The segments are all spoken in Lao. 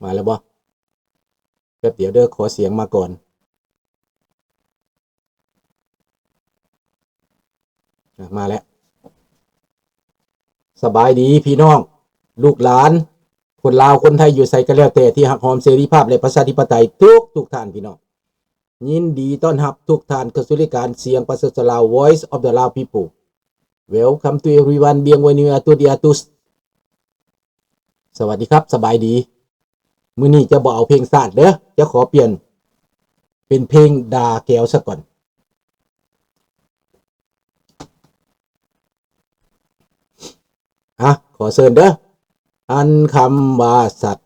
ມາແລ້ວບໍ່? ແປັບດຽວເດີ ຂໍສຽງມາກ່ອນ. ອ່ະ ມາແລ້ວ. ສະບາຍດີພີ່ນ້ອງ ລູກຫຼານ ຄົນລາວ ຄົນໄທ ຢູ່ໃສກໍແລ້ວແຕ່ ທີ່ຮັກຫອມເສລີພາບ ແລະ ປະຊາທິປະໄຕ ທຸກໆທ່ານພີ່ນ້ອງ. ຍິນດີຕ້ອນຮັບທຸກທ່ານເຂົ້າສູ່ລາຍການສຽງປະຊາຊົນລາວ Voice of the Lao People. Welcome to everyone. Bienvenue à toutes et à tous. ສະຫວັດດີຄັບ ສະບາຍດີ. ມື້ນີ້ຈະບໍ່ເອົາເພງຊາດເດີ ຈະຂໍປ່ຽນເປັນເພງດ່າແກວສາກ່ອນ. ອ່ະ ຂໍເຊີນເດີ. ອັນຄຳວ່າສັດ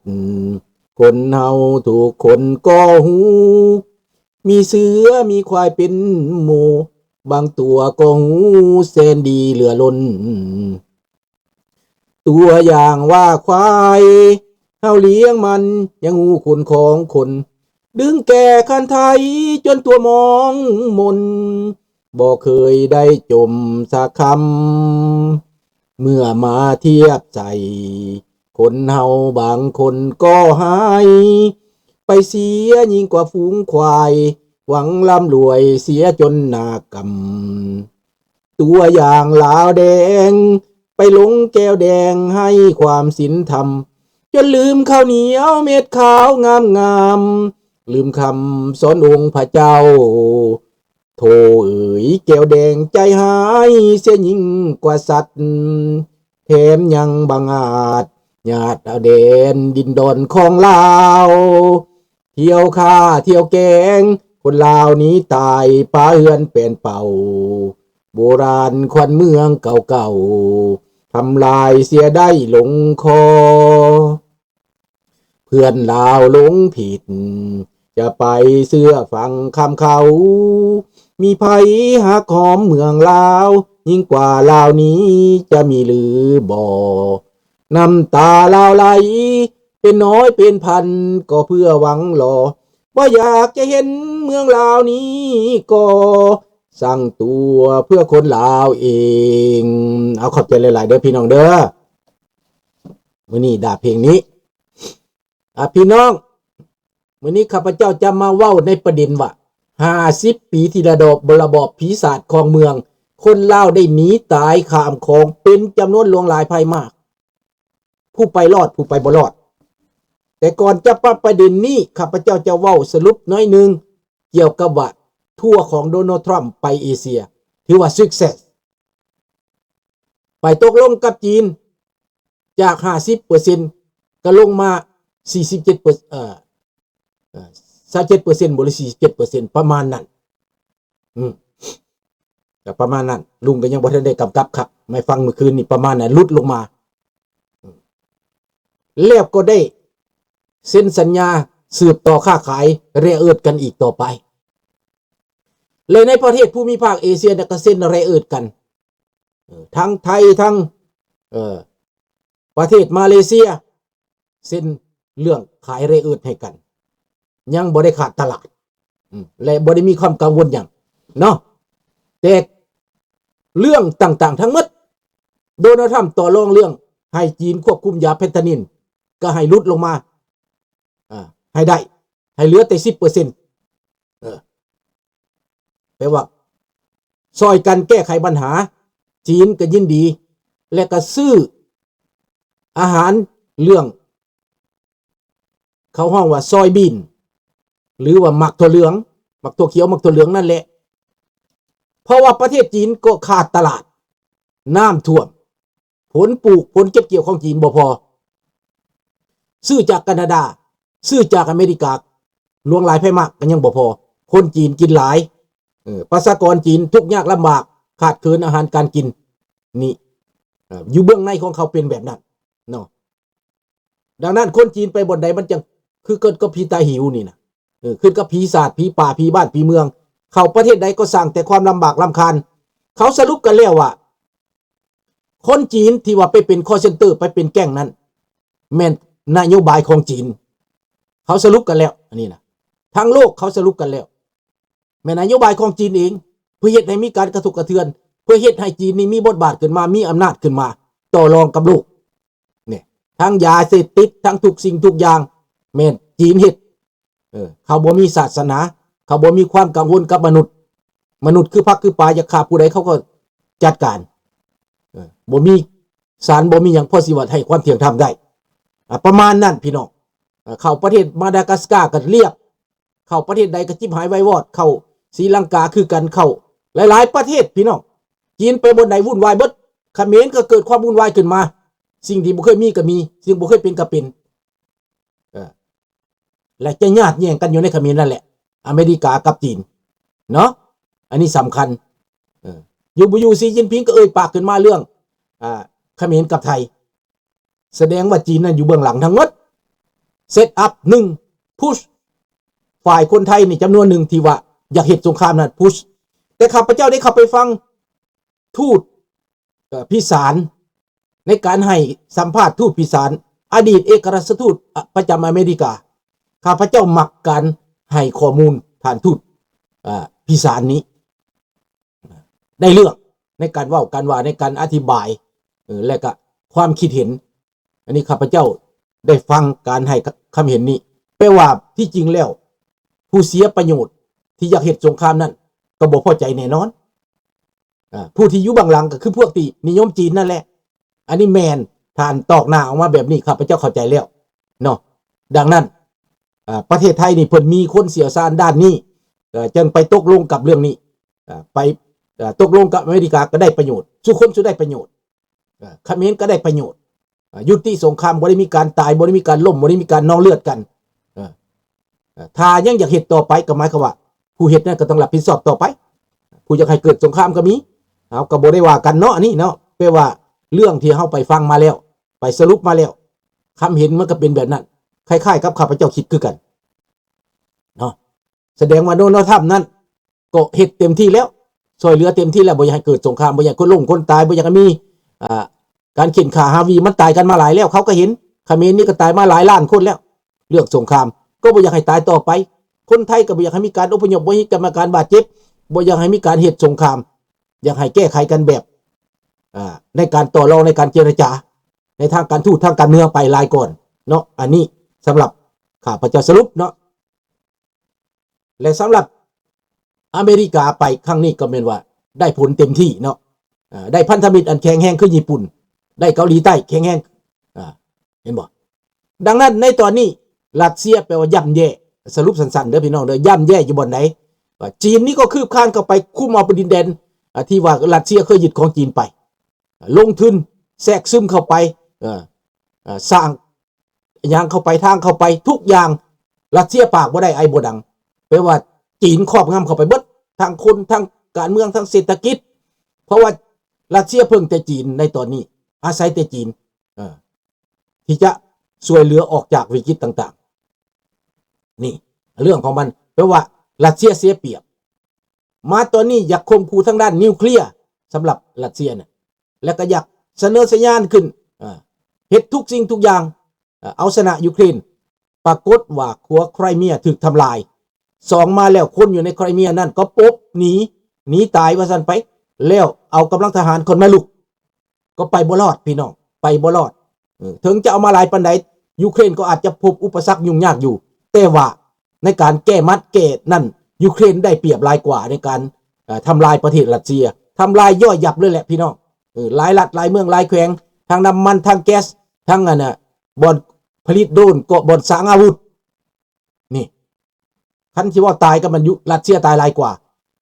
ຄົນເຮົາທຸກຄົນກໍຮູ້ ມີເສືອມີຄວາຍເປັນໝູ່ ບາງຕົວກໍຮູ້ແສນດີເຫຼືອລົ້ນ. ຕົວຢ່າງວ່າຄວາຍ ເຮົາລ້ຽງມັນຍັງຮູ້ຄຸນຂອງຄົນ ດຶງແກ່ຄັນໄທຈົນຕົວມອງມົນ ບໍ່ເຄີຍໄດ້ຈົ່ມສັກຄຳ. ເມື່ອມາທຽບໃສ່ ຄົນເຮົາບາງຄົນກໍຮ້າຍ ໄປເສຍຍິ່ງກວ່າຝູງຄວາຍ ຫວັງລ່ຳລວຍເສຍຈົນໜ້າກຳ. ຕົວຢ່າງລາວແດງ ໄປຫຼົງແກ້ວແດງໃຫ້ຄວາມສິນທຳ ຈົນລືມເຂົ້າໜຽວເມັດຂາວງາມໆ ລືມຄຳສອນອົງພະເຈົ້າ. ໂທ້ເອີຍ ແກ້ວແດງໃຈຮ້າຍເສຍຍິ່ງກວ່າສັດ ແຖມຍັງບັງອາດຍາດເອົາແດນດິນດອນຂອງລາວ ທ່ຽວຂ້າທ່ຽວແກງ ຄົນລາວໜີຕາຍ ປາເຮືອນແປນເປົ່າ ໂບລານຂວັນເມືອງເກົ່າໆ ທຳລາຍເສຍໄດ້ລົງຄໍ. ເພື່ອນລາວຫຼົງຜິດ ຈະໄປເຊື່ອຟັງຄຳເຂົາ ມີໃຜຮັກຫອມເມືອງລາວ ຍິ່ງກວ່າລາວນີ້ຈະມີຫຼືບໍ່? ນ້ຳຕາລາວໄຫຼເປັນຮ້ອຍເປັນພັນ ກໍເພື່ອຫວັງລໍ ບໍ່ຢາກຈະເຫັນເມືອງລາວນີ້ກໍສ້າງຕົວເພື່ອຄົນລາວເອງ. ເອົາ ຂອບໃຈຫຼາຍໆເດີພີ່ນ້ອງເດີ. ມື້ນີ້ດາເພງນີ້ ອ່າ ພີ່ນ້ອງ ມື້ນີ້ຂ້າພະເຈົ້າຈະມາເວົ້າໃນປະເດັນວ່າ ຫ້າສິບປີທີ່ລະບອບ ລະບອບຜີສາດຄອງເມືອງ ຄົນລາວໄດ້ໜີຕາຍຂ້າມຂອງເປັນຈຳນວນຫຼວງຫຼາຍໄພມາກ ຜູ້ໄປລອດ ຜູ້ໄປບໍ່ລອດ. ແຕ່ກ່ອນຈະປະປະເດັນນີ້ ຂ້າພະເຈົ້າຈະເວົ້າສະຫຼຸບໜ້ອຍໜຶ່ງ ກ່ຽວກັບວ່າທົວຂອງໂດນັລທຣຳໄປເອເຊຍ ຖືວ່າ success ໄປຕົກລົງກັບຈີນ ຈາກຫ້າສິບເປີເຊັນ ກໍລົງມາສີ່ສິບເຈັດເປີເຊັນ ເອີ ເອີ ຊາວເຈັດເປີເຊັນບໍ່ ຫຼື ສີ່ສິບເຈັດເປີເຊັນ ປະມານນັ້ນ. ອືມ ກໍປະມານນັ້ນ ລຸງກໍຍັງບໍ່ທັນໄດ້ກຳກັບຄັກ ມາຟັງມື້ຄືນນີ້ ປະມານນັ້ນ ຫຼຸດລົງມາ. ອືມ ແລ້ວກໍໄດ້ເຊັນສັນຍາສືບຕໍ່ຄ້າຂາຍແຣເອີດກັນອີກຕໍ່ໄປ ແລະ ໃນປະເທດພູມິພາກເອເຊຍນະ ກໍເຊັນແຣເອີດກັນ ເອີ ທັງໄທ ທັງ ເອີ ປະເທດມາເລເຊຍ ເຊັ່ນເລື່ອງຂາຍແຣເອີດໃຫ້ກັນ ຍັງບໍ່ໄດ້ຂາດຕະຫຼາດ ອືມ ແລະ ບໍ່ໄດ້ມີຄວາມກັງວົນຫຍັງເນາະ. ແຕ່ເລື່ອງຕ່າງໆທັງໝົດ ໂດນັລທຣຳຕໍ່ລອງເລື່ອງໃຫ້ຈີນຄວບຄຸມຢາເຟນທານິນ ກໍໃຫ້ຫຼຸດລົງມາ ອ່າ ໃຫ້ໄດ້ ໃຫ້ເຫຼືອແຕ່ສິບເປີເຊັນ ເອີ ແປວ່າຊ່ອຍກັນແກ້ໄຂບັນຫາ ຈີນກໍຍິນດີ ແລະ ກໍຊື້ອາຫານ ເລື່ອງເຂົາຮ້ອງວ່າຊອຍບີນ ຫຼືວ່າໝາກຖົ່ວເຫຼືອງ ໝາກຖົ່ວຂຽວ ໝາກຖົ່ວເຫຼືອງນັ້ນແຫຼະ ເພາະວ່າປະເທດຈີນກໍຂາດຕະຫຼາດ ນ້ຳຖ້ວມ ຜົນປູກ ຜົນເກັບກ່ຽວຂອງຈີນບໍ່ພໍ ຊື້ຈາກການາດາ ຊື້ຈາກອາເມລິກາ ຫຼວງຫຼາຍໄພມາກກໍຍັງບໍ່ພໍ ຄົນຈີນກິນຫຼາຍ ເອີ ປະຊາກອນຈີນທຸກຍາກລຳບາກ ຂາດເຂີນອາຫານການກິນ ນີ້ ເອີ ຢູ່ເບື້ອງໃນຂອງເຂົາເປັນແບບນັ້ນເນາະ. ດັ່ງນັ້ນ ຄົນຈີນໄປບ່ອນໃດມັນຈັ່ງຄືເກີດກັບຜີຕາຫິວນີ້ນະ ເອີ ຂຶ້ນກັບຜີສາດ ຜີປ່າ ຜີບ້ານ ຜີເມືອງ ເຂົ້າປະເທດໃດກໍສ້າງແຕ່ຄວາມລຳບາກລຳຄານ. ເຂົາສະຫຼຸບກັນແລ້ວວ່າ ຄົນຈີນທີ່ວ່າໄປເປັນຄໍເຊັນເຕີ ໄປເປັນແກ້ງນັ້ນ ແມ່ນນະໂຍບາຍຂອງຈີນ. ເຂົາສະຫຼຸບກັນແລ້ວ ອັນນີ້ນະ ທັງໂລກເຂົາສະຫຼຸບກັນແລ້ວ ແມ່ນນະໂຍບາຍຂອງຈີນເອງ ເພື່ອເຮັດໃຫ້ມີການກະທົບກະເທືອນ ເພື່ອເຮັດໃຫ້ຈີນນີ້ມີບົດບາດຂຶ້ນມາ ມີອຳນາດຂຶ້ນມາ ຕໍ່ລອງກັບໂລກ. ນີ້ ທັງຢາເສບຕິດ ທັງທຸກສິ່ງທຸກຢ່າງ ແມ່ນຈີນເຮັດ. ເອີ ເຂົາບໍ່ມີສາສະໜາ, ເຂົາບໍ່ມີຄວາມກັງວົນກັບມະນຸດ. ມະນຸດຄືຜັກຄືປາ, ຢາກຂ້າຜູ້ໃດເຂົາກໍຈັດການ. ເອີ ບໍ່ມີສານ, ບໍ່ມີຫຍັງພໍຊິວ່າໃຫ້ຄວາມທ່ຽງທຳໄດ້. ອາ ປະມານນັ້ນພີ່ນ້ອງ. ເອີ ເຂົ້າປະເທດມາດາກັສກາກໍລຽບ, ເຂົ້າປະເທດໃດກໍຈິບຫາຍໄວວອດ, ເຂົ້າສີລັງກາຄືກັນ, ເຂົ້າຫຼາຍໆປະເທດພີ່ນ້ອງ. ຈີນໄປບ່ອນໃດວຸ່ນວາຍເບິດ, ຂະເໝນກໍເກີດຄວາມວຸ່ນວາຍຂຶ້ນມາ, ສິ່ງທີ່ບໍ່ເຄີຍມີກໍມີ, ສິ່ງບໍ່ເຄີຍເປັນກໍເປັນ. ເອີ ແລະຈະຍາດແຍ່ງກັນຢູ່ໃນຂະເໝນນັ້ນແຫຼະ, ອາເມລິກາກັບຈີນເນາະ, ອັນນີ້ສຳຄັນ. ເອີ ຢູ່ບໍ່ຢູ່ ຊີຈິ້ນຜິງກໍເອີ່ຍປາກຂຶ້ນມາເລື່ອງ ອາ ຂະເໝນກັບໄທ, ສະແດງວ່າຈີນນັ້ນຢູ່ເບື້ອງຫຼັງທັງໝົດ. ເຊັດອັບ ໜຶ່ງ ພຸດ ຝ່າຍຄົນໄທນີ້ຈຳນວນໜຶ່ງທີ່ວ່າຢາກເຮັດສົງຄາມນັ້ນ ພຸດ. ແຕ່ຂ້າພະເຈົ້າໄດ້ເຂົ້າໄປຟັງ ທູດ ເອີ ພິສານ ໃນການໃຫ້ສຳພາດທູດພິສານ ອະດີດເອກອັຄລັດທູດ ອະ ປະຈຳອາເມລິກາ. ຂ້າພະເຈົ້າມັກການໃຫ້ຂໍ້ມູນທ່ານທູດ ອາ ພິສານນີ້ ໃນເລື່ອງ ໃນການເວົ້າການວ່າ ໃນການອະທິບາຍ ເອີ ແລະກະຄວາມຄິດເຫັນ. ອັນນີ້ຂ້າພະເຈົ້າໄດ້ຟັງການໃຫ້ຄຳເຫັນນີ້. ແປວ່າທີ່ຈິງແລ້ວ ຜູ້ເສຍປະໂຫຍດທີ່ຢາກເຮັດສົງຄາມນັ້ນກໍບໍ່ພໍໃຈແນ່ນອນ. ອາ ຜູ້ທີ່ຢູ່ເບື້ອງຫຼັງກໍຄືພວກທີ່ນິຍົມຈີນນັ້ນແຫຼະ. ອັນນີ້ແມ່ນ, ທ່ານຕອກໜ້າອອກມາແບບນີ້ ຂ້າພະເຈົ້າເຂົ້າໃຈແລ້ວເນາະ. ດັ່ງນັ້ນ ອາ ປະເທດໄທນີ້ເພິ່ນມີຄົນຊ່ຽວຊານດ້ານນີ້ ເອີ ຈຶ່ງໄປຕົກລົງກັບເລື່ອງນີ້. ອາ ໄປ ເອີ ຕົກລົງກັບອາເມລິກາກໍໄດ້ປະໂຫຍດ, ສູ່ຄົນສູ່ໄດ້ປະໂຫຍດ. ເອີ ຂະເໝນກໍໄດ້ປະໂຫຍດ. ອາ ຍຸຕິສົງຄາມ, ບໍ່ໄດ້ມີການຕາຍ, ບໍ່ໄດ້ມີການລົ້ມ, ບໍ່ໄດ້ມີການນອງເລືອດກັນ. ເອີ ເອີ ຖ້າຍັງຢາກເຮັດຕໍ່ໄປ ກໍໝາຍຄວາມວ່າຜູ້ເຮັດນັ້ນກໍຕ້ອງຮັບຜິດຊອບຕໍ່ໄປ. ຜູ້ຢາກໃຫ້ເກີດສົງຄາມກໍມີ, ເຮົາກໍບໍ່ໄດ້ວ່າກັນເນາະ ອັນນີ້ເນາະ. ແປວ່າເລື່ອງທີ່ເຮົາໄປຟັງມາແລ້ວ, ໄປສະຫຼຸບມາແລ້ວ, ຄຳເຫັນມັນກໍເປັນແບບນັ້ນ, ຄ້າຍໆກັບຂ້າພະເຈົ້າຄິດຄືກັນເນາະ. ສະແດງວ່າໂດນັລ ທຣຳນັ້ນ ກໍເຮັດເຕັມທີ່ແລ້ວ, ຊ່ວຍເຫຼືອເຕັມທີ່ແລ້ວ, ບໍ່ຢາກໃຫ້ເກີດສົງຄາມ, ບໍ່ຢາກໃຫ້ຄົນລົ້ມຄົນຕາຍ, ບໍ່ຢາກໃຫ້ມີ ອ່າ ການເຂັ່ນຂ້າຮາວີ. ມັນຕາຍກັນມາຫຼາຍແລ້ວ, ເຂົາກໍເຫັນ, ຂະເໝນນີ້ກໍຕາຍມາຫຼາຍລ້ານຄົນແລ້ວ ເລື່ອງສົງຄາມ, ກໍບໍ່ຢາກໃຫ້ຕາຍຕໍ່ໄປ. ຄົນໄທກໍບໍ່ຢາກໃຫ້ມີການອົບພະຍົບ, ບໍ່ໃຫ້ມີການບາດເຈັບ, ບໍ່ຢາກໃຫ້ມີການເຮັດສົງຄາມ, ຢາກໃຫ້ແກ້ໄຂກັນແບບ ອ່າ ໃນການຕໍ່ລອງ, ໃນການເຈລະຈາ, ໃນທາງການທູດ, ທາງການເມືອງໄປຫຼາຍກ່ອນເນາະ. ອັນນີ້ສຳລັບຂ້າພະເຈົ້າສະຫຼຸບເນາະ. ແລະ ສຳລັບອາເມລິກາໄປຄັ້ງນີ້ກໍແມ່ນວ່າໄດ້ຜົນເຕັມທີ່ເນາະ, ອາ ໄດ້ພັນທະມິດອັນແຂງແຮງຄືຍີ່ປຸ່ນ, ໄດ້ເກົາຫຼີໃຕ້ແຂງແຮງ, ອາ ເຫັນບໍ່? ດັ່ງນັ້ນໃນຕອນນີ້ຣັດເຊຍແປວ່າຢ້ຳແຍ່, ສະຫຼຸບສັ້ນໆເດີພີ່ນ້ອງເດີ, ຢ້ຳແຍ່ຢູ່ບ່ອນໃດ? ວ່າຈີນນີ້ກໍຄືບຄານເຂົ້າໄປຄຸມເອົາດິນແດນ ອາ ທີ່ວ່າຣັດເຊຍເຄີຍຍຶດຂອງຈີນໄປ, ລົງທຶນແຊກຊຶມເຂົ້າໄປ, ເອີ ເອີ ສ້າງ ຫຍັງເຂົ້າໄປ, ທາງເຂົ້າໄປ, ທຸກຢ່າງ. ຣັດເຊຍປາກບໍ່ໄດ້ ໄອບໍ່ດັງ, ແປວ່າຈີນຄອບງຳເຂົ້າໄປເບິດ, ທັງຄົນ, ທັງການເມືອງ, ທັງເສດຖະກິດ. ເພາະວ່າຣັດເຊຍເພິ່ງແຕ່ຈີນໃນຕອນນີ້, ອາໄສແຕ່ຈີນ ເອີ ທີ່ຈະຊ່ວຍເຫຼືອອອກຈາກວິກິດຕ່າງໆ. ນີ້ເລື່ອງຂອງມັນ, ແປວ່າຣັດເຊຍເສຍປຽບ. ມາຕອນນີ້ຢາກຂົ່ມຂູ່ທາງດ້ານນິວເຄລຍສຳລັບຣັດເຊຍນະ, ແລ້ວກໍຢາກສະເໜີສະຫຍານຂຶ້ນ, ເຮັດທຸກສິ່ງທຸກຢ່າງ, ເອົາຊະນະຢູເຄຣນ. ປາກົດວ່າຂົວໄຄຣເມຍຖືກທຳລາຍ. ສອງມາແລ້ວ, ຄົນຢູ່ໃນໄຄຣເມຍນັ້ນກໍປົບໜີ, ໜີຕາຍວ່າຊັ້ນໄປ, ແລ້ວເອົາກຳລັງທະຫານຂຶ້ນມາລຸກ, ກໍໄປບໍ່ລອດພີ່ນ້ອງ, ໄປບໍ່ລອດ. ເອີ ເຖິງຈະເອົາມາຫຼາຍປານໃດ, ຢູເຄຣນກໍອາດຈະພົບອຸປະສັກຫຍຸ້ງຍາກຢູ່, ແຕ່ວ່າໃນການແກ້ໝັດແກ້ນັ້ນ, ຢູເຄຣນໄດ້ປຽບຫຼາຍກວ່າໃນການ ເອີ ທຳລາຍປະເທດຣັດເຊຍ, ທຳລາຍຍ່ອຍຍັບເລີຍແຫຼະພີ່ນ້ອງ. ເອີ ຫຼາຍລັດ, ຫຼາຍເມືອງ, ຫຼາຍແຂວງ, ທັງນ້ຳມັນ, ທັງແກັສ, ທັງອັນນ່າ ບ່ອນຜະລິດໂດຣນ, ກໍບ່ອນສ້າງອາວຸດ. ນີ້ ຄັນຊິເວົ້າຕາຍກໍແມ່ນຢູ່ຣັດເຊຍຕາຍຫຼາຍກວ່າ.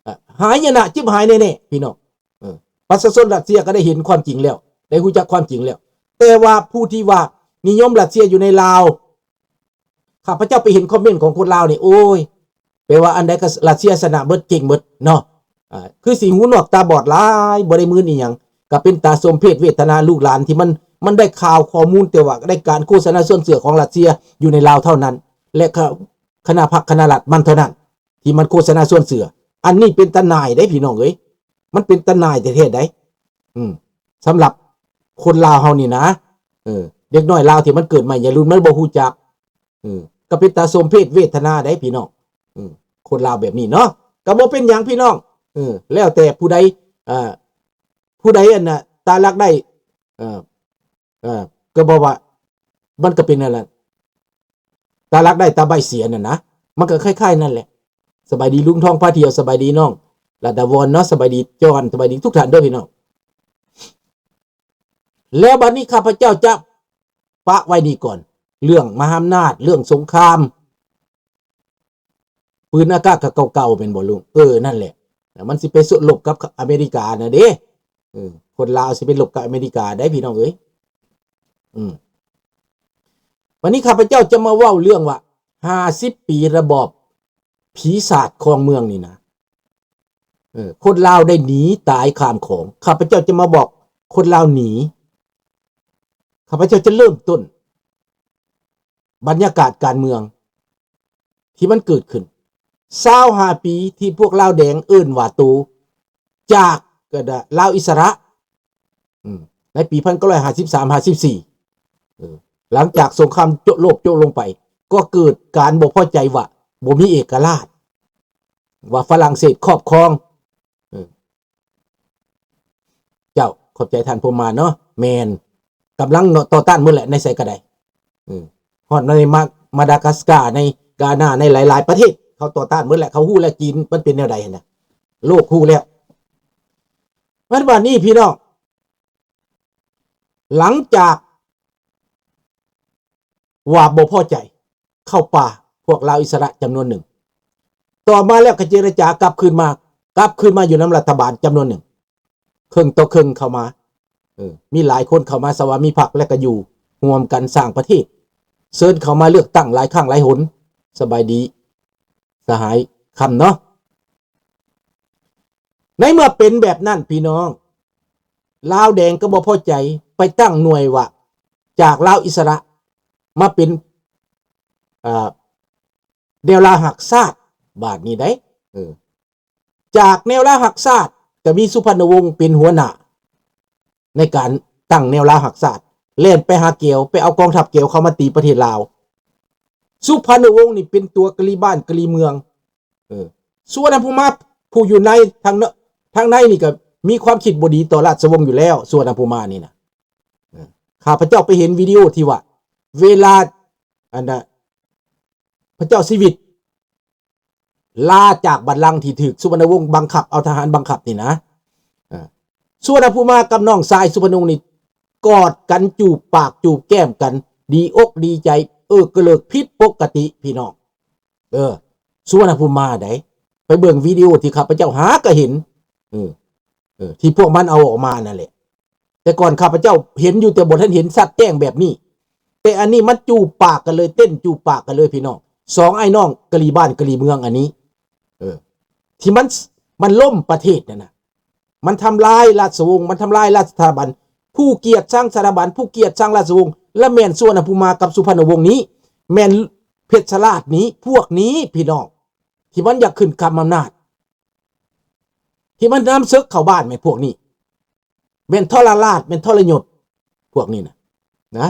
ເອີ ຫາຍນະ, ຈິບຫາຍແນ່ໆ ພີ່ນ້ອງ. ເອີ ປະຊາຊົນຣັດເຊຍກໍໄດ້ເຫັນຄວາມຈິງແລ້ວ, ໄດ້ຮູ້ຈັກຄວາມຈິງແລ້ວ. ແຕ່ວ່າຜູ້ທີ່ວ່ານິຍົມຣັດເຊຍຢູ່ໃນລາວ, ຂ້າພະເຈົ້າໄປເຫັນຄອມເມັນຂອງຄົນລາວນີ້, ໂອ້ຍ ແປວ່າອັນໃດກໍຣັດເຊຍຊະນະເບິດ, ເກັ່ງເບິດເນາະ. ອ່າ ຄືຊິຫູໜວກຕາບອດຫຼາຍ, ບໍ່ໄດ້ມື່ນອີ່ຫຍັງ, ກໍເປັນຕາສົມເພດເວທະນາລູກຫຼານທີ່ມັນ, ມັນໄດ້ຂ່າວຂໍ້ມູນ, ແຕ່ວ່າໄດ້ການໂຄສະນາຊວນເຊື່ອຂອງຣັດເຊຍຢູ່ໃນລາວເທົ່ານັ້ນ ແລະ ຄະ ຄະນະພັກຄະນະລັດມັນເທົ່ານັ້ນ ທີ່ມັນໂຄສະນາຊວນເຊື່ອ. ອັນນີ້ເປັນຕາໜ່າຍເດ້ພີ່ນ້ອງເອີຍ, ມັນເປັນຕາໜ່າຍແທ້ໆໃດ໋. ອືມ ສຳລັບຄົນລາວເຮົານີ້ນະ, ເອີ ເດັກນ້ອຍລາວທີ່ມັນເກີດໃໝ່ໃຫຍ່ລຸນ ມັນບໍ່ຮູ້ຈັກ. ເອີ ກໍເປັນຕາສົມເພດເວທະນາໄດ໋ພີ່ນ້ອງ, ເອີ ຄົນລາວແບບນີ້ເນາະ. ກໍບໍ່ເປັນຫຍັງພີ່ນ້ອງ, ເອີ ແລ້ວແຕ່ຜູ້ໃດ, ເອີ ຜູ້ໃດອັນນ່າ ຕາລັກໄດ້, ເອີ ເອີ ກໍບອກວ່າມັນກໍເປັນນັ້ນແຫຼະ, ແຕ່ ຕາລັກໄດ້ຕາໃບ້ເສຍນັ້ນນະ ມັນກໍຄ້າຍໆນັ້ນແຫຼະ. ສະບາຍດີລຸງທອງພາທ່ຽວ ສະບາຍດີນ້ອງລາດາວອນເນາະ ສະບາຍດີຈອນ ສະບາຍດີທຸກທ່ານເດີພີ່ນ້ອງ. ແລ້ວບັດນີ້ຂ້າພະເຈົ້າຈະປະໄວ້ນີ້ກ່ອນ ເລື່ອງມະຫາອຳນາດ ເລື່ອງສົງຄາມ ປືນອາກາດກໍເກົ່າໆແມ່ນບໍ່ລຸງ? ເອີ ນັ້ນແຫຼະ ແລ້ວມັນຊິໄປສູ້ລົບກັບອາເມລິການະເດ້. ເອີ ຄົນລາວຊິໄປລົບກັບອາເມລິກາໄດ໋ພີ່ນ້ອງເອີຍ. ອືມ ວັນນີ້ຂ້າພະເຈົ້າຈະມາເວົ້າເລື່ອງວ່າ ຫ້າສິບປີລະບອບຜີສາດຄອງເມືອງນີ້ນະ. ເອີ ຄົນລາວໄດ້ໜີຕາຍຂ້າມຂອງ. ຂ້າພະເຈົ້າຈະມາບອກຄົນລາວໜີ. ຂ້າພະເຈົ້າຈະເລີ່ມຕົ້ນບັນຍາກາດການເມືອງ ທີ່ມັນເກີດຂຶ້ນ ຊາວຫ້າປີ ທີ່ພວກລາວແດງເອີ້ນວ່າໂຕຈາກ ກໍລາວອິດສະຫຼະ ອືມ ໃນປີພັນເກົ້າຮ້ອຍຫ້າສິບສາມ ຫ້າສິບສີ່ ເອີ ຫຼັງຈາກສົງຄາມໂຈະໂລກໂຈະລົງໄປ ກໍເກີດການບໍ່ພໍໃຈວ່າບໍ່ມີເອກະລາດ ວ່າຝຣັ່ງເສດຄອບຄອງ ເອີ ເຈົ້າ ຂອບໃຈທ່ານພົມມາເນາະ. ແມ່ນ ກຳລັງເນາະ ຕໍ່ຕ້ານໝົດແຫຼະ ໃນໃສກໍໄດ້. ເອີ ຮອດໃນມາ ມາດາກັສກາ ໃນການາ ໃນຫຼາຍໆປະເທດ ເຂົາຕໍ່ຕ້ານໝົດແຫຼະ ເຂົາຮູ້ແລ້ວຈີນມັນເປັນແນວໃດຫັ້ນນະ ໂລກຮູ້ແລ້ວ. ບັດ ບັດນີ້ພີ່ນ້ອງ ຫຼັງຈາກ ວ່າບໍ່ພໍໃຈ ເຂົ້າປ່າ ພວກລາວອິດສະຫຼະຈຳນວນໜຶ່ງ. ຕໍ່ມາແລ້ວກໍເຈລະຈາກັບຄືນມາ ກັບຄືນມາຢູ່ນຳລັດຖະບານຈຳນວນໜຶ່ງ ເຄິ່ງຕໍ່ເຄິ່ງເຂົ້າມາ. ເອີ ມີຫຼາຍຄົນເຂົ້າມາສະຫວາມີພັກ ແລະກໍຢູ່ຮ່ວມກັນສ້າງປະເທດ ເຊີນເຂົ້າມາເລືອກຕັ້ງຫຼາຍຄັ້ງຫຼາຍຫົນ. ສະບາຍດີສະຫາຍຄຳເນາະ. ໃນເມື່ອເປັນແບບນັ້ນພີ່ນ້ອງ ລາວແດງກໍບໍ່ພໍໃຈ ໄປຕັ້ງໜ່ວຍວ່າ ຈາກລາວອິດສະຫຼະມາເປັນ ເອີ ແນວລາວຮັກຊາດ ບາດນີ້ໄດ໋. ເອີ ຈາກແນວລາວຮັກຊາດ ກໍມີສຸພັນນະວົງເປັນຫົວໜ້າ ໃນການຕັ້ງແນວລາວຮັກຊາດ ແລ່ນໄປຫາແກວ ໄປເອົາກອງທັບແກວເຂົ້າມາຕີປະເທດລາວ. ສຸພັນນະວົງນີ້ເປັນຕົວກະລີບ້ານກະລີເມືອງ. ເອີ ສຸວັນນະພູມາ ຜູ້ຢູ່ໃນ ທາງເນ- ທາງໃນນີ້ກໍມີຄວາມຄິດບໍ່ດີຕໍ່ລາຊະວົງຢູ່ແລ້ວ ສຸວັນນະພູມານີ້ນະ. ເອີ ຂ້າພະເຈົ້າໄປເຫັນວິດີໂອທີ່ວ່າ ເວລາ ອັນນະ ພະເຈົ້າຊີວິດ ລາຈາກບັນລັງທີ່ຖືກສຸວັນນະວົງບັງຄັບ ເອົາທະຫານບັງຄັບນີ້ນະ. ເອີ ສຸວັນນະພູມາກັບນ້ອງຊາຍສຸພັນນະວົງນີ້ ກອດກັນ ຈູບປາກຈູບແກ້ມກັນ ດີອົກດີໃຈ ເອີກະເລີກຜິດປົກກະຕິພີ່ນ້ອງ. ເອີ ສຸວັນນະພູມາໃດ໋ ໄປເບິ່ງວິດີໂອທີ່ຂ້າພະເຈົ້າຫາກໍເຫັນ ເອີ ເອີ ທີ່ພວກມັນເອົາອອກມານັ້ນແຫຼະ. ແຕ່ກ່ອນຂ້າພະເຈົ້າເຫັນຢູ່ ແຕ່ບໍ່ທັນເຫັນຊັດແຈ້ງແບບນີ້. ແຕ່ອັນນີ້ມັນຈູບປາກກັນເລີຍ ເຕັ້ນຈູບປາກກັນເລີຍພີ່ນ້ອງ. ສອງອ້າຍນ້ອງກະລີບ້ານກະລີເມືອງອັນນີ້ ເອີ ທີ່ມັນ ມັນລົ້ມປະເທດນັ້ນນະ ມັນທຳລາຍລາຊະວົງ ມັນທຳລາຍລາຊະສະຖາບັນ. ຜູ້ກຽດຊັງສະຖາບັນ ຜູ້ກຽດຊັງລາຊະວົງ ລະແມ່ນສຸວັນນະພູມາກັບສຸພັນນະວົງນີ້ ແມ່ນເພັດຊະລາດນີ້ ພວກນີ້ພີ່ນ້ອງ ທີ່ມັນຢາກຂຶ້ນກຳອຳນາດ ທີ່ມັນນຳເສິກເຂົ້າບ້ານ ແມ່ນພວກນີ້ ແມ່ນທໍລະລາດ ແມ່ນທໍລະຍົດ ພວກນີ້ນະ ນະ.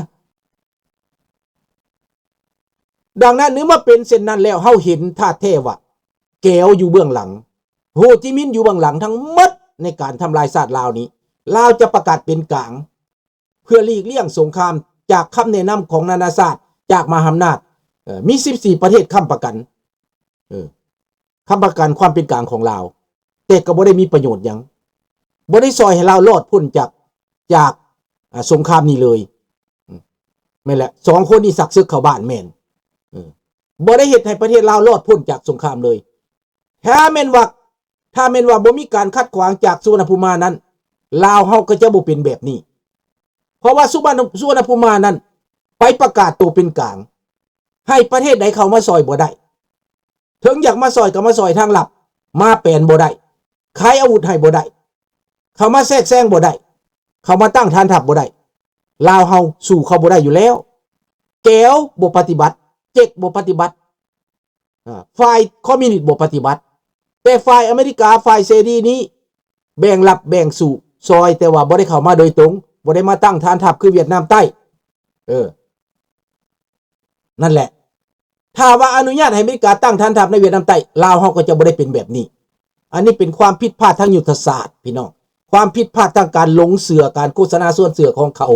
ດັ່ງນັ້ນ ເມື່ອເປັນເຊັ່ນນັ້ນແລ້ວ ເຮົາເຫັນທ່າແທ້ວ່າ ແກວຢູ່ເບື້ອງຫຼັງ ໂຮຈິມິນຢູ່ເບື້ອງຫຼັງທັງໝົດ ໃນການທຳລາຍຊາດລາວນີ້. ລາວຈະປະກາດເປັນກາງ ເພື່ອຫຼີກລ່ຽງສົງຄາມ ຈາກຄຳແນະນຳຂອງນານາຊາດ ຈາກມະຫາອຳນາດ ເອີ ມີສິບສີ່ປະເທດຄ້ຳປະກັນ ເອີ ຄ້ຳປະກັນຄວາມເປັນກາງຂອງລາວ ແຕ່ກໍບໍ່ໄດ້ມີປະໂຫຍດຫຍັງ ບໍ່ໄດ້ຊ່ອຍໃຫ້ລາວລອດພົ້ນຈາກ ຈາກ ອາ ສົງຄາມນີ້ເລີຍ. ອືມ ແມ່ນແຫຼະ ສອງຄົນນີ້ຊັກເສິກເຂົ້າບ້ານແມ່ນ ເອີ ບໍ່ໄດ້ເຮັດໃຫ້ປະເທດລາວລອດພົ້ນຈາກສົງຄາມເລີຍ. ຖ້າແມ່ນວ່າ ຖ້າແມ່ນວ່າບໍ່ມີການຂັດຂວາງຈາກສຸວັນນະພູມານັ້ນ ລາວເຮົາກໍຈະບໍ່ເປັນແບບນີ້ ເພາະວ່າສຸວັນນະ ສຸວັນນະພູມານັ້ນ ໄປປະກາດໂຕເປັນກາງ ໃຫ້ປະເທດໃດເຂົ້າມາຊ່ອຍບໍ່ໄດ້. ເຖິງຢາກມາຊ່ອຍກໍມາຊ່ອຍທາງລັບ ມາແປນບໍ່ໄດ້ ຂາຍອາວຸດໃຫ້ບໍ່ໄດ້ ເຂົ້າມາແຊກແຊງບໍ່ໄດ້ ເຂົ້າມາຕັ້ງຖານທັບບໍ່ໄດ້. ລາວເຮົາສູ້ເຂົາບໍ່ໄດ້ຢູ່ແລ້ວ. ແກວບໍ່ປະຕິບັດ ເຈັກບໍ່ປະຕິບັດ ອາ ຝ່າຍຄອມມິວນິດບໍ່ປະຕິບັດ ແຕ່ຝ່າຍອາເມລິກາ ຝ່າຍເສລີນີ້ ແບ່ງຮັບແບ່ງສູ້ຊ່ອຍ ແຕ່ວ່າບໍ່ໄດ້ເຂົ້າມາໂດຍຕົງ ບໍ່ໄດ້ມາຕັ້ງຖານທັບຄືຫວຽດນາມໃຕ້. ເອີ ນັ້ນແຫຼະ ຖ້າວ່າອະນຸຍາດໃຫ້ອາເມລິກາຕັ້ງຖານທັບໃນຫວຽດນາມໃຕ້ ລາວເຮົາກໍຈະບໍ່ໄດ້ເປັນແບບນີ້. ອັນນີ້ເປັນຄວາມຜິດພາດທາງຍຸດທະສາດ ພີ່ນ້ອງ ຄວາມຜິດພາດທາງການຫຼົງເຊື່ອ ການໂຄສະນາຊວນເຊື່ອຂອງເຂົາ